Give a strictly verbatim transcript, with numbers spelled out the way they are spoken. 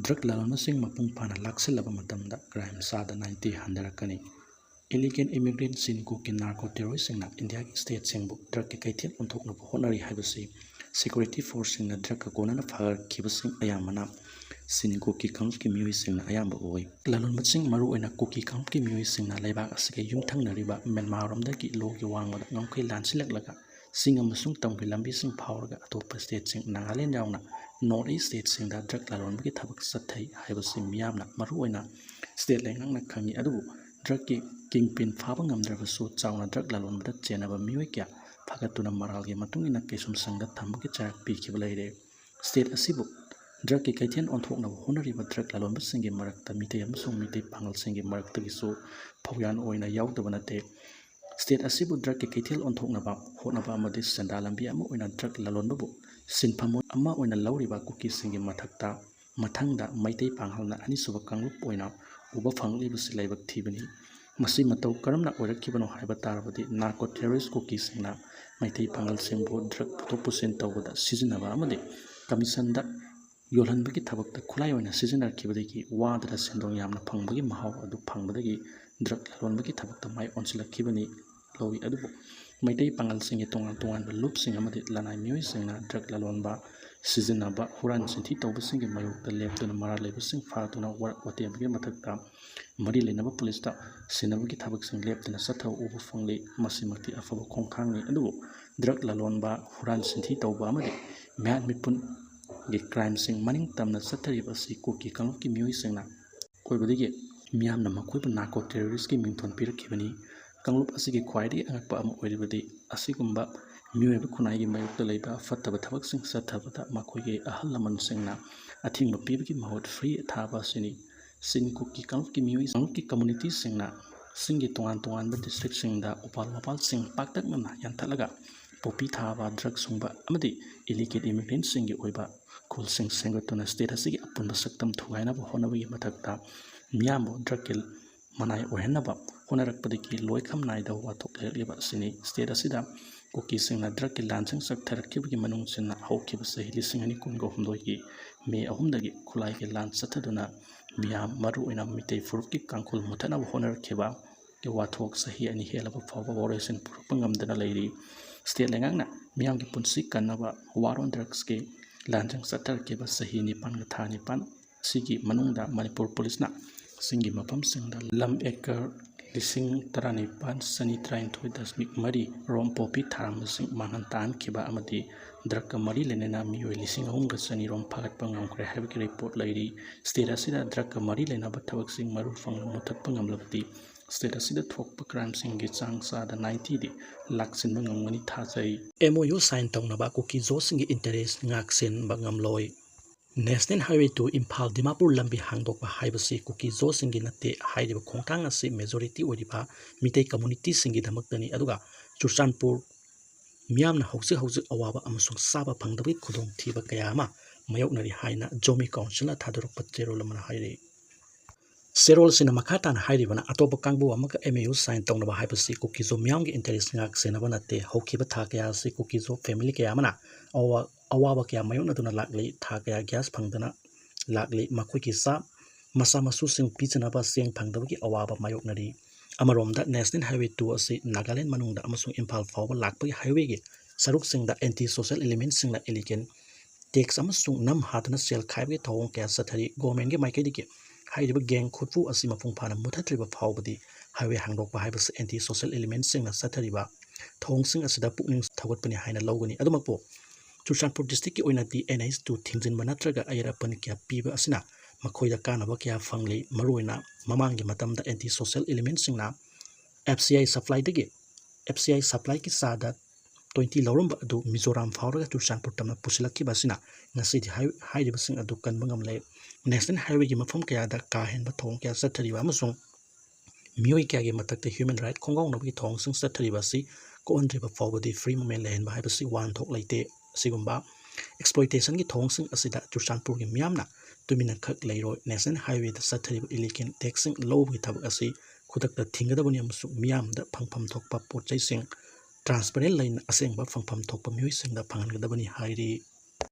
Drug ꯂꯂꯣꯟꯕꯁꯤꯡ ꯃꯄꯨꯡ ꯐꯥꯅ ꯂꯥꯛꯁꯤꯜꯂꯕ ꯃꯇꯝꯗ ꯀ꯭ꯔꯥꯏꯝ ꯆꯥꯗ ꯅꯥꯏꯟꯇꯤ ꯍꯟꯊꯔꯛꯀꯅꯤ꯫ ꯏꯂꯤꯒꯦꯜ ꯏꯃꯤꯒ꯭ꯔꯦꯟꯠ ꯆꯤꯟ ꯀꯨꯀꯤ ꯅꯥꯔꯀꯣ ꯇꯦꯔꯣꯔꯤꯁꯁꯤꯡꯅ ꯏꯟꯗꯤꯌꯥꯒꯤ ꯁ꯭ꯇꯦꯠꯁꯤꯡꯕꯨ ꯗ꯭ꯔꯒꯀꯤ ꯀꯩꯊꯦꯜ ꯑꯣꯟꯊꯣꯛꯅꯕ ꯍꯣꯠꯅꯔꯤ ꯍꯥꯏꯕꯁꯤ ꯁꯦꯀ꯭ꯌꯨꯔꯤꯇꯤ ꯐꯣꯔꯁꯁꯤꯡꯅ ꯗ꯭ꯔꯒꯀ ꯀꯣꯟꯅꯅ ꯐꯥꯒꯠꯈꯤꯕꯁꯤꯡ ꯑꯌꯥꯝꯕꯅ ꯆꯤꯟ ꯀꯨꯀꯤ ꯀꯥꯡꯂꯨꯞꯀꯤ ꯃꯤꯑꯣꯏꯁꯤꯡꯅ ꯑꯌꯥꯝꯕ ꯑꯣꯏ꯫ ꯂꯂꯣꯟꯕꯁꯤꯡ, ꯃꯔꯨꯑꯣꯏꯅ ꯀꯨꯀꯤ ꯀꯥꯡꯂꯨꯞꯀꯤ ꯃꯤꯑꯣꯏꯁꯤꯡꯅ ꯂꯩꯕꯥꯛ ꯑꯁꯤꯒ ꯌꯨꯝꯊꯪꯅꯔꯤꯕ ꯃ꯭ꯌꯥꯟꯃꯥꯔꯔꯣꯝꯗꯒꯤ ꯂꯣꯒꯤ ꯋꯥꯡꯃꯗ ꯉꯝꯈꯩ ꯂꯥꯟꯁꯤꯜꯂꯛꯂꯒ ꯆꯤꯡ ꯑꯃꯁꯨꯡ ꯇꯝꯒꯤ ꯂꯝꯕꯤꯁꯤꯡ ꯐꯥꯎꯔꯒ ꯑꯇꯣꯞꯄ ꯁ꯭ꯇꯦꯠꯁꯤꯡ, ꯅꯥꯒꯥꯂꯦꯟ ꯌꯥꯎꯅ ꯅꯣꯔꯠ ꯏꯁ ꯁ꯭ꯇꯦꯠꯁꯤꯡꯗ ꯗ꯭ꯔꯒ ꯂꯂꯣꯟꯕꯒꯤ ꯊꯕꯛ ꯆꯠꯊꯩ ꯍꯥꯏꯕꯁꯤ ꯃꯤꯌꯥꯝꯅ, ꯃꯔꯨꯑꯣꯏꯅ ꯁ꯭ꯇꯦꯠ ꯂꯩꯉꯥꯛꯅ ꯈꯪꯏ꯫ ꯑꯗꯨꯕꯨ ꯗ꯭ꯔꯒꯀꯤ ꯀꯤꯡ ꯄꯤꯟ ꯐꯥꯕ ꯉꯝꯗ꯭ꯔꯕꯁꯨ ꯆꯥꯎꯅ ꯗ꯭ꯔꯒ ꯂꯂꯣꯟꯕꯗ ꯆꯦꯟꯅꯕ ꯃꯤꯑꯣꯏ ꯀꯌꯥ ꯐꯥꯒꯠꯇꯨꯅ ꯃꯔꯥꯜꯒꯤ ꯃꯇꯨꯡ ꯏꯟꯅ ꯀꯩꯁꯨꯝꯁꯪꯗ ꯊꯝꯕꯒꯤ ꯆꯩꯔꯥꯛ ꯄꯤꯈꯤꯕ ꯂꯩꯔꯦ꯫ ꯁ꯭ꯇꯦꯠ ꯑꯁꯤꯕꯨ ꯗ꯭ꯔꯒꯀꯤ ꯀꯩꯊꯦꯜ ꯑꯣꯟꯊꯣꯛꯅꯕ ꯍꯣꯠꯅꯔꯤꯕ ꯗ꯭ꯔꯒ ꯂꯂꯣꯟꯕꯁꯤꯡꯒꯤ ꯃꯔꯛꯇ ꯃꯤꯇꯩ ꯑꯃꯁꯨꯡ ꯃꯤꯇꯩ ꯄꯥꯉꯜꯁꯤꯡꯒꯤ ꯃꯔꯛꯇꯒꯤꯁꯨ ꯐꯧꯌꯥꯟ ꯑꯣꯏꯅ ꯌꯥꯎꯗꯕ ꯅꯠꯇꯦ꯫ ꯁ꯭ꯇꯦꯠ ꯑꯁꯤꯕꯨ ꯗ꯭ꯔꯒꯀꯤ ꯀꯩꯊꯦꯜ ꯑꯣꯟꯊꯣꯛꯅꯕ ꯍꯣꯠꯅꯕ ꯑꯃꯗꯤ ꯁꯦꯟꯗꯥꯟ ꯂꯝꯕꯤ ꯑꯃ ꯑꯣꯏꯅ ꯗ꯭ꯔꯒ ꯂꯂꯣꯟꯕꯕꯨ ꯁꯤꯟꯐꯝ ꯑꯃ ꯑꯣꯏꯅ ꯂꯧꯔꯤꯕ ꯀꯨꯀꯤꯁꯤꯡꯒꯤ ꯃꯊꯛꯇ ꯃꯊꯪꯗ ꯃꯩꯇꯩ ꯄꯥꯉꯜꯅ ꯑꯅꯤꯁꯨꯕ ꯀꯥꯡꯂꯨꯞ ꯑꯣꯏꯅ ꯎꯕ ꯐꯪꯂꯛꯂꯤꯕꯁꯤ ꯂꯥꯏꯕꯛ ꯊꯤꯕꯅꯤ꯫ ꯃꯁꯤ ꯃꯇꯧ ꯀꯔꯝꯅ ꯑꯣꯏꯔꯛꯈꯤꯕꯅꯣ ꯍꯥꯏꯕ ꯇꯥꯔꯕꯗꯤ, ꯅꯥꯔꯀꯣ ꯇꯦꯔꯣꯔꯤꯁ ꯀꯨꯀꯤꯁꯤꯡꯅ ꯃꯩꯇꯩ ꯄꯥꯉꯜꯁꯤꯡꯕꯨ ꯗ꯭ꯔꯒ ꯄꯨꯊꯣꯛ ꯄꯨꯁꯤꯟ ꯇꯧꯕꯗ ꯁꯤꯖꯤꯟꯅꯕ ꯑꯃꯗꯤ ꯀꯃꯤꯁꯟꯗ ꯌꯣꯜꯍꯟꯕꯒꯤ ꯊꯕꯛꯇ ꯈꯨꯠꯂꯥꯏ ꯑꯣꯏꯅ ꯁꯤꯖꯤꯟꯅꯔꯛꯈꯤꯕꯗꯒꯤ ꯋꯥꯗꯅ ꯁꯦꯟꯗꯣꯡ ꯌꯥꯝꯅ ꯐꯪꯕꯒꯤ ꯃꯍꯥꯎ ꯑꯗꯨ ꯐꯪꯕꯗꯒꯤ ꯗ꯭ꯔꯒ ꯂꯂꯣꯟꯕꯒꯤ ꯊꯕꯛꯇ ꯃꯥꯏ ꯑꯣꯟꯁꯤꯜꯂꯛꯈꯤꯕꯅꯤ ꯂꯧꯏ꯫ ꯑꯗꯨꯕꯨ ꯃꯩꯇꯩ ꯄꯥꯉꯜꯁꯤꯡꯒꯤ ꯇꯣꯉꯥꯟ ꯇꯣꯉꯥꯟꯕ ꯂꯨꯞꯁꯤꯡ ꯑꯃꯗꯤ ꯂꯅꯥꯏ ꯃꯤꯑꯣꯏꯁꯤꯡꯅ ꯗ꯭ꯔꯒ ꯂꯂꯣꯟꯕ, ꯁꯤꯖꯤꯟꯅꯕ, ꯍꯨꯔꯥꯟ ꯆꯤꯟꯊꯤ ꯇꯧꯕꯁꯤꯡꯒꯤ ꯃꯥꯌꯣꯛꯇ ꯂꯦꯞꯇꯨꯅ ꯃꯔꯥꯜ ꯂꯩꯕꯁꯤꯡ ꯐꯥꯗꯨꯅ ꯋꯥꯔꯛ ꯋꯥꯇꯦꯝꯒꯤ ꯃꯊꯛꯇ ꯃꯔꯤ ꯂꯩꯅꯕ ꯄꯨꯂꯤꯁꯇ ꯁꯤꯟꯅꯕꯒꯤ ꯊꯕꯛꯁꯤꯡ ꯂꯦꯞꯇꯅ ꯆꯠꯊꯕ ꯎꯕ ꯐꯪꯂꯤ꯫ ꯃꯁꯤꯃꯛꯇꯤ ꯑꯐꯕ ꯈꯣꯡꯊꯥꯡꯅꯤ꯫ ꯑꯗꯨꯕꯨ ꯗ꯭ꯔꯒ ꯂꯂꯣꯟꯕ, ꯍꯨꯔꯥꯟ ꯆꯤꯟꯊꯤ ꯇꯧꯕ ꯑꯃꯗꯤ ꯃꯤꯍꯥꯠ ꯃꯤꯄꯨꯟꯒꯤ ꯀ꯭ꯔꯥꯏꯝꯁꯤꯡ ꯃꯅꯤꯡ ꯇꯝꯅ ꯆꯠꯊꯔꯤꯕ ꯑꯁꯤ ꯀꯨꯀꯤ ꯀꯥꯡꯂꯨꯞꯀꯤ ꯃꯤꯑꯣꯏꯁꯤꯡꯅ ꯑꯣꯏꯕꯗꯒꯤ ꯃꯤꯌꯥꯝꯅ ꯃꯈꯣꯏꯕꯨ ꯅꯥꯔꯀꯣ ꯇꯦꯔꯣꯔꯤꯁꯀꯤ ꯃꯤꯡꯊꯣꯟ ꯄꯤꯔꯛꯈꯤꯕꯅꯤ꯫ ꯀꯥꯡꯂꯨꯞ ꯑꯁꯤꯒꯤ ꯈ꯭ꯋꯥꯏꯗꯒꯤ ꯑꯉꯛꯄ ꯑꯃ ꯑꯣꯏꯔꯤꯕꯗꯤ ꯑꯁꯤꯒꯨꯝꯕ ꯃꯤꯑꯣꯏꯕ ꯈꯨꯟꯅꯥꯏꯒꯤ ꯃꯥꯌꯣꯛꯇ ꯂꯩꯕ ꯐꯠꯇꯕ ꯊꯕꯛꯁꯤꯡ ꯆꯠꯊꯕꯗ ꯃꯈꯣꯏꯒꯤ ꯑꯍꯜ ꯂꯃꯟꯁꯤꯡꯅ ꯑꯊꯤꯡꯕ ꯄꯤꯕꯒꯤ ꯃꯍꯨꯠ ꯐ꯭ꯔꯤ ꯊꯥꯕ ꯑꯁꯤꯅꯤ꯫ ꯆꯤꯟ ꯀꯨꯀꯤ ꯀꯥꯡꯂꯨꯞꯀꯤ ꯃꯤꯑꯣꯏ, ꯀꯥꯡꯂꯨꯞꯀꯤ ꯀꯝꯃ꯭ꯌꯨꯅꯤꯇꯤꯁꯤꯡꯅ ꯆꯤꯡꯒꯤ ꯇꯣꯉꯥꯟ ꯇꯣꯉꯥꯟꯕ ꯗꯤꯁꯇ꯭ꯔꯤꯛꯁꯤꯡꯗ ꯎꯄꯥꯜ ꯋꯥꯄꯥꯜꯁꯤꯡ ꯄꯥꯛꯇꯛꯅꯅ ꯌꯥꯟꯊꯠꯂꯒ ꯄꯣꯄꯤ ꯊꯥꯕ, ꯗ꯭ꯔꯒ ꯁꯨꯡꯕ ꯑꯃꯗꯤ ꯏꯂꯤꯒꯦꯜ ꯏꯃꯤꯒ꯭ꯔꯦꯟꯠꯁꯤꯡꯒꯤ ꯑꯣꯏꯕ ꯈꯨꯜꯁꯤꯡ ꯁꯦꯝꯒꯠꯇꯨꯅ ꯁ꯭ꯇꯦꯠ ꯑꯁꯤꯒꯤ ꯑꯄꯨꯟꯕ ꯁꯛꯇꯝ ꯊꯨꯒꯥꯏꯅꯕ ꯍꯣꯠꯅꯕꯒꯤ ꯃꯊꯛꯇ ꯃꯤꯌꯥꯝꯕꯨ ꯗ꯭ꯔꯒꯀꯤ ꯃꯅꯥꯏ ꯑꯣꯏꯍꯟꯅꯕ ꯍꯣꯠꯅꯔꯛꯄꯗꯒꯤ ꯂꯣꯏꯈꯝ ꯅꯥꯏꯗꯕ ꯋꯥꯊꯣꯛ ꯂꯩꯔꯛꯂꯤꯕ ꯑꯁꯤꯅꯤ꯫ ꯁ꯭ꯇꯦꯠ ꯑꯁꯤꯗ ꯀꯨꯀꯤꯁꯤꯡꯅ ꯗ꯭ꯔꯒꯀꯤ ꯂꯥꯟꯁꯤꯡ ꯆꯠꯊꯔꯛꯈꯤꯕꯒꯤ ꯃꯅꯨꯡ ꯆꯟꯅ ꯍꯧꯈꯤꯕ ꯆꯍꯤ ꯂꯤꯁꯤꯡ ꯑꯅꯤ ꯀꯨꯟꯒ ꯍꯨꯝꯗꯣꯏꯒꯤ ꯃꯦ ꯑꯍꯨꯝꯗꯒꯤ ꯈꯨꯠꯂꯥꯏꯒꯤ ꯂꯥꯟ ꯆꯠꯊꯗꯨꯅ ꯃꯤꯌꯥꯝ, ꯃꯔꯨꯑꯣꯏꯅ ꯃꯤꯇꯩ ꯐꯨꯔꯨꯞꯀꯤ ꯀꯥꯡꯈꯨꯜ ꯃꯨꯊꯠꯅꯕ ꯍꯣꯠꯅꯔꯛꯈꯤꯕ ꯋꯥꯊꯣꯛ ꯆꯍꯤ ꯑꯅꯤ ꯍꯦꯜꯂꯕ ꯐꯥꯎꯕ ꯋꯥꯔꯣꯏꯁꯤꯟ ꯄꯨꯔꯛꯄ ꯉꯝꯗꯅ ꯂꯩꯔꯤ꯫ ꯁ꯭ꯇꯦꯠ ꯂꯩꯉꯥꯛꯅ ꯃꯤꯌꯥꯝꯒꯤ ꯄꯨꯟꯁꯤ ꯀꯟꯅꯕ war on drugsꯀꯤ ꯂꯥꯟꯖꯪ ꯆꯠꯊꯔꯛꯈꯤꯕ ꯆꯍꯤ ꯅꯤꯄꯥꯟꯒ ꯊꯥ ꯅꯤꯄꯥꯟ ꯑꯁꯤꯒꯤ ꯃꯅꯨꯡꯗ ꯃꯅꯤꯄꯨꯔ ꯄꯨꯂꯤꯁꯅ ꯆꯤꯡꯒꯤ ꯃꯐꯝꯁꯤꯡꯗ ꯂꯝ acre ꯂꯤꯁꯤꯡ ꯇꯔꯥꯅꯤꯄꯥꯟ ꯆꯅꯤ ꯇꯔꯥꯅꯤꯊꯣꯏ ꯗꯁꯃꯤꯛ ꯃꯔꯤ ꯔꯣꯝ ꯄꯣꯄꯤ ꯊꯥꯔꯝꯕꯁꯤꯡ ꯃꯥꯡꯍꯟ ꯇꯥꯍꯟꯈꯤꯕ ꯑꯃꯗꯤ drugꯀ ꯃꯔꯤ ꯂꯩꯅꯅ ꯃꯤꯑꯣꯏ ꯂꯤꯁꯤꯡ ꯑꯍꯨꯝꯒ ꯆꯅꯤ ꯔꯣꯝ ꯐꯥꯒꯠꯄ ꯉꯝꯈ꯭ꯔꯦ ꯍꯥꯏꯕꯒꯤ report ꯂꯩꯔꯤ꯫ State ꯑꯁꯤꯗ drugꯀ ꯃꯔꯤ ꯂꯩꯅꯕ ꯊꯕꯛꯁꯤꯡ ꯃꯔꯨ ꯐꯪꯅ ꯃꯨꯊꯠꯄ ꯉꯝꯂꯕꯗꯤ state ꯑꯁꯤꯗ ꯊꯣꯛꯄ crimeꯁꯤꯡꯒꯤ ꯆꯥꯡ ꯆꯥꯗ ninetyꯗꯤ ꯂꯥꯛꯁꯤꯟꯕ ꯉꯝꯒꯅꯤ ꯊꯥꯖꯩ꯫ MoU sign ꯇꯧꯅꯕ ꯀꯨꯀꯤ-ꯖꯣꯁꯤꯡꯒꯤ interest ꯉꯥꯛ ꯁꯦꯟꯕ ꯉꯝꯂꯣꯏ꯫ National Highway two Imphal Dimapur ꯂꯝꯕꯤ ꯍꯥꯡꯗꯣꯛꯄ ꯍꯥꯏꯕꯁꯤ ꯀꯨꯀꯤ-ꯖꯣꯁꯤꯡꯒꯤ ꯅꯠꯇꯦ꯫ ꯍꯥꯏꯔꯤꯕ ꯈꯣꯡꯊꯥꯡ ꯑꯁꯤ majority ꯑꯣꯏꯔꯤꯕ ꯃꯤꯇꯩ communityꯁꯤꯡꯒꯤꯗꯃꯛꯇꯅꯤ꯫ ꯑꯗꯨꯒ ꯆꯨꯔꯆꯥꯟꯄꯨꯔ ꯃꯤꯌꯥꯝꯅ ꯍꯧꯖꯤꯛ ꯍꯧꯖꯤꯛ ꯑꯋꯥꯕ ꯑꯃꯁꯨꯡ ꯆꯥꯕ ꯐꯪꯗꯕꯒꯤ ꯈꯨꯗꯣꯡꯊꯤꯕ ꯀꯌꯥ ꯑꯃ ꯃꯥꯌꯣꯛꯅꯔꯤ ꯍꯥꯏꯅ ꯖꯣꯃꯤ councilꯅ ꯊꯥꯗꯣꯔꯛꯄ ꯆꯦꯔꯣꯜ ꯑꯃꯅ ꯍꯥꯏꯔꯤ꯫ ꯆꯦꯔꯣꯜꯁꯤꯅ ꯃꯈꯥ ꯇꯥꯅ ꯍꯥꯏꯔꯤꯕꯅ, ꯑꯇꯣꯞꯄ ꯀꯥꯡꯕꯨ ꯑꯃꯒ MoU sign ꯇꯧꯅꯕ ꯍꯥꯏꯕꯁꯤ ꯀꯨꯀꯤ-ꯖꯣ ꯃꯤꯌꯥꯝꯒꯤ interest ꯉꯥꯛ ꯁꯦꯟꯅꯕ ꯅꯠꯇꯦ꯫ ꯍꯧꯈꯤꯕ ꯊꯥ ꯀꯌꯥ ꯑꯁꯤ ꯀꯨꯀꯤ-ꯖꯣ family ꯀꯌꯥ ꯑꯃꯅ ꯑꯋꯥ-, ꯑꯋꯥꯕ ꯀꯌꯥ ꯃꯥꯌꯣꯛꯅꯗꯨꯅ ꯂꯥꯛꯂꯤ꯫ ꯊꯥ ꯀꯌꯥ gas ꯐꯪꯗꯅ ꯂꯥꯛꯂꯤ꯫ ꯃꯈꯣꯏꯒꯤ ꯆꯥ-, ꯃꯆꯥ ꯃꯁꯨꯁꯤꯡ ꯄꯤꯖꯅꯕ ꯆꯦꯡ ꯐꯪꯗꯕꯒꯤ ꯑꯋꯥꯕ ꯃꯥꯌꯣꯛꯅꯔꯤ꯫ ꯑꯃꯔꯣꯝꯗ National Highway two ꯑꯁꯤ ꯅꯥꯒꯥꯂꯦꯟ ꯃꯅꯨꯡꯗ ꯑꯃꯁꯨꯡ ꯏꯝꯐꯥꯜ ꯐꯥꯎꯕ ꯂꯥꯛꯄꯒꯤ highwayꯒꯤ ꯁꯔꯨꯛꯁꯤꯡꯗ anti-social elementꯁꯤꯡꯅ illegal tax ꯑꯃꯁꯨꯡ ꯅꯝ ꯍꯥꯗꯅ ꯁꯦꯜ ꯈꯥꯏꯕꯒꯤ ꯊꯧꯑꯣꯡ ꯀꯌꯥ ꯆꯠꯊꯔꯤ꯫ Governmentꯀꯤ ꯃꯥꯏꯀꯩꯗꯒꯤ ꯍꯥꯏꯔꯤꯕ gang ꯈꯨꯠꯄꯨ ꯑꯁꯤ ꯃꯄꯨꯡ ꯐꯥꯅ ꯃꯨꯊꯠꯇ꯭ꯔꯤꯕ ꯐꯥꯎꯕꯗꯤ highway ꯍꯥꯡꯗꯣꯛꯄ ꯍꯥꯏꯕꯁꯤ anti-social elementꯁꯤꯡꯅ ꯆꯠꯊꯔꯤꯕ ꯊꯧꯑꯣꯡꯁꯤꯡ ꯑꯁꯤꯗ ꯄꯨꯛꯅꯤꯡ ꯊꯧꯒꯠꯄꯅꯤ ꯍꯥꯏꯅ ꯂꯧꯒꯅꯤ꯫ ꯑꯗꯨꯃꯛꯄꯨ ꯆꯨꯔꯆꯥꯟꯄꯨꯔ districtꯀꯤ ꯑꯣꯏꯅꯗꯤ NH two ꯊꯤꯡꯖꯤꯟꯕ ꯅꯠꯇ꯭ꯔꯒ ꯑꯌꯦꯠ ꯑꯄꯟ ꯀꯌꯥ ꯄꯤꯕ ꯑꯁꯤꯅ ꯃꯈꯣꯏꯗ ꯀꯥꯟꯅꯕ ꯀꯌꯥ ꯐꯪꯂꯤ꯫ ꯃꯔꯨꯑꯣꯏꯅ ꯃꯃꯥꯡꯒꯤ ꯃꯇꯝꯗ anti-social elementꯁꯤꯡꯅ FCI supplyꯗꯒꯤ, FCI supplyꯒꯤ ꯆꯥꯗ twenty ꯂꯧꯔꯝꯕ ꯑꯗꯨ ꯃꯤꯖꯣꯔꯥꯝ ꯐꯥꯎꯔꯒ ꯆꯨꯔꯆꯥꯟꯄꯨꯔ ꯇꯝꯅ ꯄꯨꯁꯤꯜꯂꯛꯈꯤꯕ ꯑꯁꯤꯅ ꯉꯁꯤꯗꯤ ꯍꯥꯏ-, ꯍꯥꯏꯔꯤꯕꯁꯤꯡ ꯑꯗꯨ ꯀꯟꯕ ꯉꯝꯂꯦ꯫ National Highwayꯒꯤ ꯃꯐꯝ ꯀꯌꯥꯗ ꯀꯥ ꯍꯦꯟꯕ ꯊꯧꯑꯣꯡ ꯀꯌꯥ ꯆꯠꯊꯔꯤꯕ ꯑꯃꯁꯨꯡ ꯃꯤꯑꯣꯏ ꯀꯌꯥꯒꯤ ꯃꯊꯛꯇ human right ꯈꯣꯡꯒꯥꯎꯅꯕꯒꯤ ꯊꯧꯑꯣꯡꯁꯤꯡ ꯆꯠꯊꯔꯤꯕ ꯑꯁꯤ ꯀꯣꯛꯍꯟꯗ꯭ꯔꯤꯕ ꯐꯥꯎꯕꯗꯤ free movement ꯂꯩꯍꯟꯕ ꯍꯥꯏꯕꯁꯤ ꯋꯥꯍꯟꯊꯣꯛ ꯂꯩꯇꯦ꯫ ꯑꯁꯤꯒꯨꯝꯕ exploitationꯒꯤ ꯊꯧꯑꯣꯡꯁꯤꯡ ꯑꯁꯤꯗ ꯆꯨꯔꯆꯥꯟꯄꯨꯔꯒꯤ ꯃꯤꯌꯥꯝꯅ ꯇꯨꯃꯤꯟꯅ ꯈꯛ ꯂꯩꯔꯣꯏ꯫ National Highwayꯗ ꯆꯠꯊꯔꯤꯕ illegal taxꯁꯤꯡ ꯂꯧꯕꯒꯤ ꯊꯕꯛ ꯑꯁꯤ ꯈꯨꯗꯛꯇ ꯊꯤꯡꯒꯗꯕꯅꯤ ꯑꯃꯁꯨꯡ ꯃꯤꯌꯥꯝꯗ ꯐꯪꯐꯝ ꯊꯣꯛꯄ ꯄꯣꯠ ꯆꯩꯁꯤꯡ transparent ꯂꯩꯅ ꯑꯁꯦꯡꯕ ꯐꯪꯐꯝ ꯊꯣꯛꯄ ꯃꯤꯑꯣꯏꯁꯤꯡꯗ ꯐꯪꯍꯟꯒꯗꯕꯅꯤ ꯍꯥꯏꯔꯤ꯫